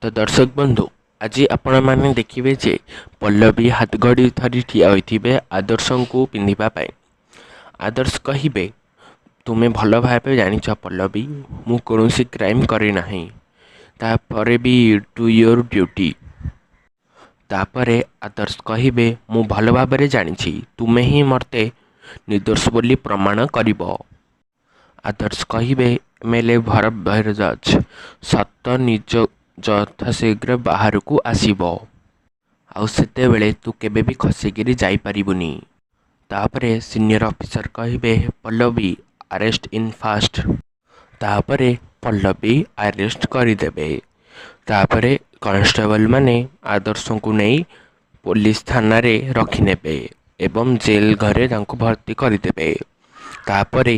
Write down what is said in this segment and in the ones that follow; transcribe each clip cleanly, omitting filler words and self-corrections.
ତ ଦର୍ଶକ ବନ୍ଧୁ, ଆଜି ଆପଣମାନେ ଦେଖିବେ ଯେ ପଲ୍ଲବୀ ହାତଗଡ଼ି ଧରି ଠିଆ ହୋଇଥିବେ ଆଦର୍ଶଙ୍କୁ ପିନ୍ଧିବା ପାଇଁ। ଆଦର୍ଶ କହିବେ, ତୁମେ ଭଲ ଭାବେ ଜାଣିଛ ପଲ୍ଲବୀ, ମୁଁ କୌଣସି କ୍ରାଇମ୍ କରିନାହିଁ, ତାପରେ ବି do your duty. ତାପରେ ଆଦର୍ଶ କହିବେ, ମୁଁ ଭଲ ଭାବରେ ଜାଣିଛି ତୁମେ ହିଁ ମୋତେ ନିର୍ଦ୍ଦୋଷ ବୋଲି ପ୍ରମାଣ କରିବ। ଆଦର୍ଶ କହିବେ, ଏମ୍.ଏଲ୍.ଏ. ଭୈରବ ଭରଦ୍ୱାଜ, ସତ ନିଜ ଯଥାଶୀଘ୍ର ବାହାରକୁ ଆସିବ, ଆଉ ସେତେବେଳେ ତୁ କେବେ ବି ଖସିକିରି ଯାଇପାରିବୁନି। ତାପରେ ସିନିୟର ଅଫିସର କହିବେ, ପଲ୍ଲବୀ, ଆରେଷ୍ଟ ଇନ୍ ଫାଷ୍ଟ। ତାପରେ ପଲ୍ଲବୀ ଆରେଷ୍ଟ କରିଦେବେ। ତାପରେ କନଷ୍ଟେବଲ ମାନେ ଆଦର୍ଶଙ୍କୁ ନେଇ ପୋଲିସ ଥାନାରେ ରଖିନେବେ ଏବଂ ଜେଲ୍ ଘରେ ତାଙ୍କୁ ଭର୍ତ୍ତି କରିଦେବେ। ତାପରେ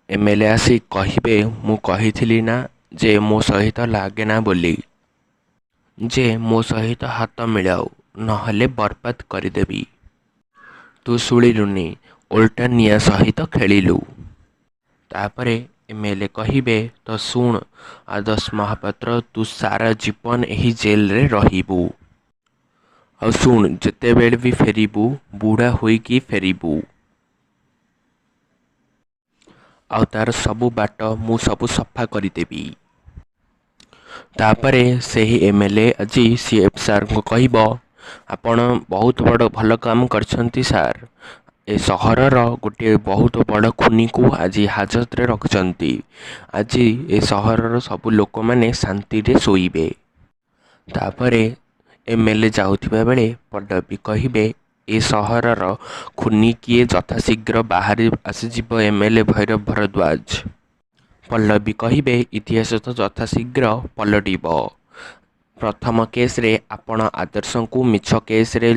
ଏମ୍.ଏଲ୍.ଏ. ଆସି କହିବେ, ମୁଁ କହିଥିଲି ନା ଯେ ମୋ ସହିତ ଲାଗେନା ବୋଲି, ଯେ ମୋ ସହିତ ହାତ ମିଳାଉ, ନହେଲେ ବର୍ବାଦ କରିଦେବି। ତୁ ଶୁଣିଲୁନି, ଓଲଟା ନିଆଁ ସହିତ ଖେଳିଲୁ। ତାପରେ ଏମ୍.ଏଲ୍.ଏ. କହିବେ, ତ ଶୁଣ ଆଦର୍ଶ ମହାପାତ୍ର, ତୁ ସାରା ଜୀବନ ଏହି ଜେଲରେ ରହିବୁ। ଆଉ ଶୁଣ, ଯେତେବେଳେ ବି ଫେରିବୁ ବୁଢ଼ା ହୋଇକି ଫେରିବୁ, ଆଉ ତାର ସବୁ ବାଟ ମୁଁ ସବୁ ସଫା କରିଦେବି। ତାପରେ ସେହି ଏମ୍.ଏଲ୍.ଏ. ଆଜି ସି.ଏଫ୍ ସାର୍ଙ୍କୁ କହିବ, ଆପଣ ବହୁତ ବଡ଼ ଭଲ କାମ କରିଛନ୍ତି ସାର୍, ଏ ସହରର ଗୋଟିଏ ବହୁତ ବଡ଼ ଖୁନିକୁ ଆଜି ହାଜତରେ ରଖିଛନ୍ତି। ଆଜି ଏ ସହରର ସବୁ ଲୋକମାନେ ଶାନ୍ତିରେ ଶୋଇବେ। ତାପରେ ଏମ୍.ଏଲ୍.ଏ. ଯାଉଥିବା ବେଳେ ପଲ୍ଲବୀ କହିବେ, ଏ ସହରର ଖୁନି କିଏ ଯଥାଶୀଘ୍ର ବାହାରି ଆସିଯିବ ଏମ୍.ଏଲ୍.ଏ. ଭୈରବ ଭରଦ୍ୱାଜ। ପଲ୍ଲବୀ କହିବେ, ଇତିହାସ ତ ଯଥାଶୀଘ୍ର ପଲଟିବ। ପ୍ରଥମ କେସ୍ରେ ଆପଣ ଆଦର୍ଶଙ୍କୁ ମିଛ କେସ୍ରେ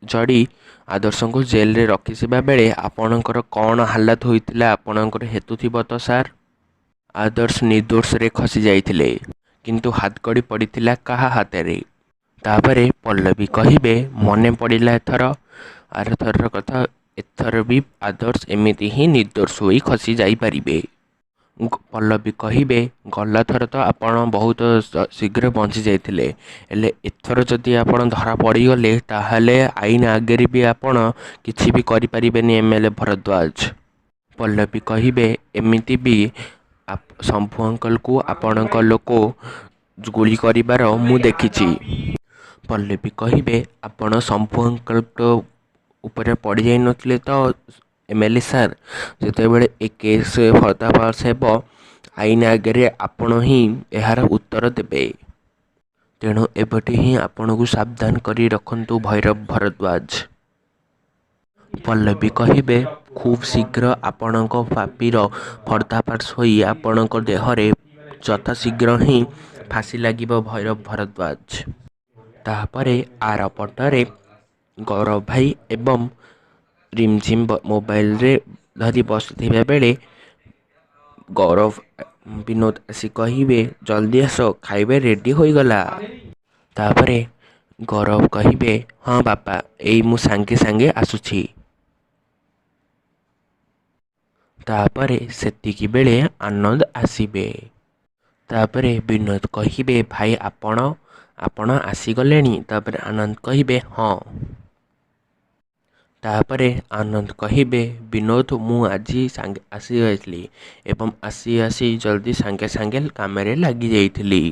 ଜଡ଼ି ଆଦର୍ଶଙ୍କୁ ଜେଲରେ ରଖିଥିବା ବେଳେ ଆପଣଙ୍କର କ'ଣ ହାଲତ ହୋଇଥିଲା ଆପଣଙ୍କର ହେତୁ ଥିବ ତ ସାର୍? ଆଦର୍ଶ ନିର୍ଦ୍ଦୋଷରେ ଖସି ଯାଇଥିଲେ, କିନ୍ତୁ ହାତକଡ଼ି ପଡ଼ିଥିଲା କାହା ହାତରେ? ତାପରେ ପଲ୍ଲବୀ କହିବେ, ମନେ ପଡ଼ିଲା ଏଥର ଆରଥରର କଥା, ଏଥର ବି ଆଦର୍ଶ ଏମିତି ହିଁ ନିର୍ଦ୍ଦୋଷ ହୋଇ ଖସି ଯାଇପାରିବେ। ପଲ୍ଲବୀ କହିବେ, ଗଲାଥର ତ ଆପଣ ବହୁତ ଶୀଘ୍ର ବଞ୍ଚି ଯାଇଥିଲେ, ହେଲେ ଏଥର ଯଦି ଆପଣ ଧରା ପଡ଼ିଗଲେ ତାହେଲେ ଆଇନ ଆଗରେ ବି ଆପଣ କିଛି ବି କରିପାରିବେନି ଏମ୍.ଏଲ୍.ଏ. ଭରଦ୍ୱାଜ। ପଲ୍ଲବୀ କହିବେ, ଏମିତି ବି ଶମ୍ଭୁ ଅଙ୍କଲକୁ ଆପଣଙ୍କ ଲୋକ ଗୁଳି କରିବାର ମୁଁ ଦେଖିଛି। ପଲ୍ଲବୀ କହିବେ, ଆପଣ ଶମ୍ଭୁ ଅଙ୍କଲଙ୍କ ଉପରେ ପଡ଼ିଯାଇନଥିଲେ ତ ଏମ୍.ଏଲ୍.ଏ. ସାର୍? ଯେତେବେଳେ ଏ କେସ୍ ପର୍ଦ୍ଦାଫାଶ ହେବ, ଆଇନ ଆଗରେ ଆପଣ ହିଁ ଏହାର ଉତ୍ତର ଦେବେ। ତେଣୁ ଏବେଠୁ ହିଁ ଆପଣଙ୍କୁ ସାବଧାନ କରି ରଖନ୍ତୁ ଭୈରବ ଭରଦ୍ୱାଜ। ପଲ୍ଲବୀ କହିବେ, ଖୁବ୍ ଶୀଘ୍ର ଆପଣଙ୍କ ପାପିର ପର୍ଦ୍ଦାଫାଶ ହୋଇ ଆପଣଙ୍କ ଦେହରେ ଯଥାଶୀଘ୍ର ହିଁ ଫାଶୀ ଲାଗିବ ଭୈରବ ଭରଦ୍ୱାଜ। ତାପରେ ଆରପଟରେ ଗୌରବ ଭାଇ ଏବଂ ରିମଝିମ୍ ମୋବାଇଲରେ ଧରି ବସିଥିବା ବେଳେ ଗୌରବ ବିନୋଦ ଆସି କହିବେ, ଜଲ୍ଦି ଆସ, ଖାଇବା ରେଡ଼ି ହୋଇଗଲା। ତାପରେ ଗୌରବ କହିବେ, ହଁ ବାପା, ଏଇ ମୁଁ ସାଙ୍ଗେ ସାଙ୍ଗେ ଆସୁଛି। ତାପରେ ସେତିକି ବେଳେ ଆନନ୍ଦ ଆସିବେ। ତାପରେ ବିନୋଦ କହିବେ, ଭାଇ ଆପଣ ଆପଣ ଆସିଗଲେଣି? ତାପରେ ଆନନ୍ଦ କହିବେ, ହଁ। ତାପରେ ଆନନ୍ଦ କହିବେ, ବିନୋଦ, ମୁଁ ଆଜି ସାଙ୍ଗେ ଆସିଯାଇଥିଲି ଏବଂ ଆସି ଆସି ଜଲ୍ଦି ସାଙ୍ଗେ ସାଙ୍ଗେ କାମରେ ଲାଗିଯାଇଥିଲି,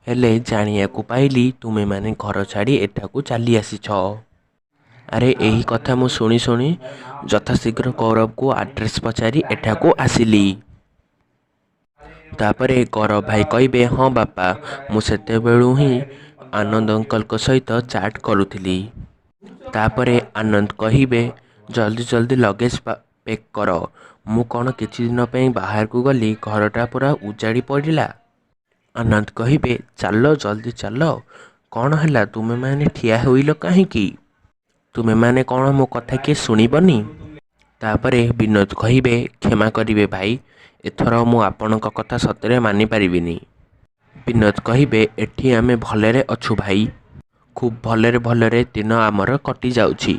ହେଲେ ଜାଣିବାକୁ ପାଇଲି ତୁମେମାନେ ଘର ଛାଡ଼ି ଏଠାକୁ ଚାଲି ଆସିଛ। ଆରେ ଏହି କଥା ମୁଁ ଶୁଣି ଶୁଣି ଯଥାଶୀଘ୍ର ଗୌରବକୁ ଆଡ୍ରେସ୍ ପଚାରି ଏଠାକୁ ଆସିଲି। ତାପରେ ଗୌରବ ଭାଇ କହିବେ, ହଁ ବାପା, ମୁଁ ସେତେବେଳୁ ହିଁ ଆନନ୍ଦ ଅଙ୍କଲଙ୍କ ସହିତ ଚାଟ୍ କରୁଥିଲି। ତାପରେ ଆନନ୍ଦ କହିବେ, ଜଲ୍ଦି ଜଲ୍ଦି ଲଗେଜ୍ ପ୍ୟାକ୍ କର, ମୁଁ କ'ଣ କିଛି ଦିନ ପାଇଁ ବାହାରକୁ ଗଲି ଘରଟା ପୁରା ଉଜାଡ଼ି ପଡ଼ିଲା। ଆନନ୍ଦ କହିବେ, ଚାଲ ଜଲ୍ଦି ଚାଲ, କ'ଣ ହେଲା ତୁମେମାନେ ଠିଆ ହୋଇଲ କାହିଁକି? ତୁମେମାନେ କ'ଣ ମୋ କଥା କିଏ ଶୁଣିବନି? ତାପରେ ବିନୋଦ କହିବେ, କ୍ଷମା କରିବେ ଭାଇ, ଏଥର ମୁଁ ଆପଣଙ୍କ କଥା ସତରେ ମାନିପାରିବିନି। ବିନୋଦ କହିବେ, ଏଠି ଆମେ ଭଲରେ ଅଛୁ ଭାଇ, ଖୁବ୍ ଭଲରେ ଭଲରେ ଦିନ ଆମର କଟିଯାଉଛି,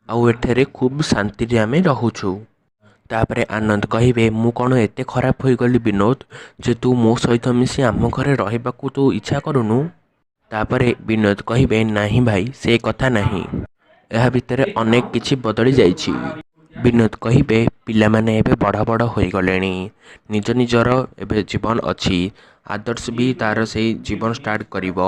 ଆଉ ଏଠାରେ ଖୁବ୍ ଶାନ୍ତିରେ ଆମେ ରହୁଛୁ। ତାପରେ ଆନନ୍ଦ କହିବେ, ମୁଁ କ'ଣ ଏତେ ଖରାପ ହୋଇଗଲି ବିନୋଦ, ଯେ ତୁ ମୋ ସହିତ ମିଶି ଆମ ଘରେ ରହିବାକୁ ତୁ ଇଚ୍ଛା କରୁନୁ? ତାପରେ ବିନୋଦ କହିବେ, ନାହିଁ ଭାଇ, ସେ କଥା ନାହିଁ, ଏହା ଭିତରେ ଅନେକ କିଛି ବଦଳି ଯାଇଛି। ବିନୋଦ କହିବେ, ପିଲାମାନେ ଏବେ ବଡ଼ ବଡ଼ ହୋଇଗଲେଣି, ନିଜ ନିଜର ଏବେ ଜୀବନ ଅଛି, ଆଦର୍ଶ ବି ତାର ସେଇ ଜୀବନ ଷ୍ଟାର୍ଟ କରିବ।